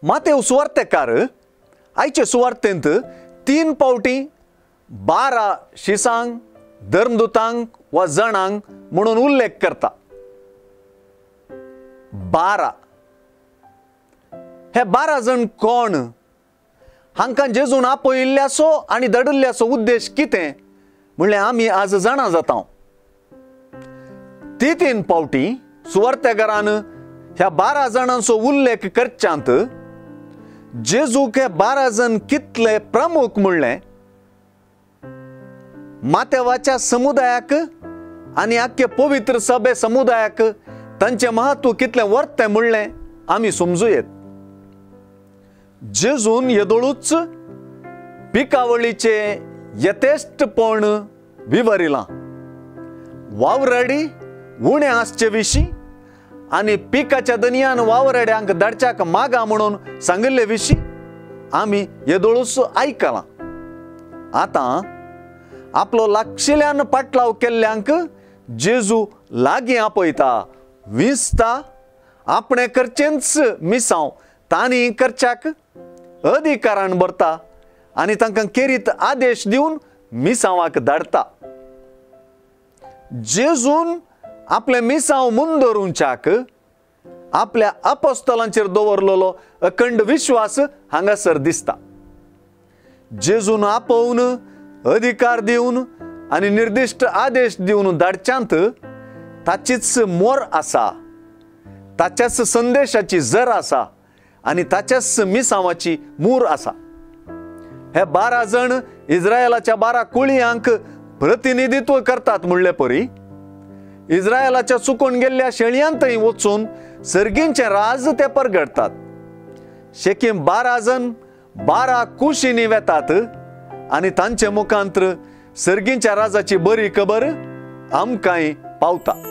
मातेव सुवार्तेकार आयचे सुवार्तेंत 3 पावटी 12 शिसांक, धर्मदूतांक वा जणांक म्हणून उल्लेख करता। 12 हे 12 जण कोण? हांकां जेजून आपयिल्ल्याचो आनी धाडिल्ल्याचो उद्देश कितें म्हणल्यार आमी आज जाणा जाता। ती 3 पावटी सुवार्तेकारान ह्या 12 जाणांचो उल्लेख करच्यांत जेजूक हे 12 जण कितले प्रमुख म्हणलें मातेवाच्या समुदायाक आनी आख्खे पवित्र सभे समुदायाक तांचें महत्व कितलें वर्तें म्हणलें आमी समजू येत। जेजून येदोळूच पिकावळीचें यथेश्टपण विवरिलां। वावराडी उणें आसचे विशीं आनी पिकाच्या दनयान वावराड्यांक धाडच्याक मागा म्हणून सांगिल्ले विशीं आमी येदोळूच आयकलां। आतां आपलो लागशिल्ल्यान पाटलाव केल्ल्यांक जेजू लागीं आपयता, विंचता, आपणें करचेंच मिसांव तांणी करच्याक अधिकारान भरता आनी तांकां केरीत आदेश दिवन मिसांवाक धाडटा। जेजून आपले मिसांव मुंदोरुंच्याक आपल्या अपोस्तलांचेर दवरलेलो अखंड विश्वास हांगासर दिसता। जेजून आपोवन अधिकार दिवन आनी निर्दिश्ट आदेश दिवन धाडच्यांत ताचीच मोर आसा, ताच्याच संदेशाची जर आसा आनी ताच्याच मिसांवाची मूर आसा। हे 12 जण इस्रायलाच्या 12 कुळयांक प्रतिनिधित्व करतात म्हणले परी इस्रायलाच्या चुकून गेल्ल्या शेळयांतय वचून सर्गींचें राज ते परगडतात। शेकीम 12 जण 12 कुशींनी वेतात आनी तांचे मुखांत्र सर्गींच्या राजाची बरी खबर आमकांय पावता।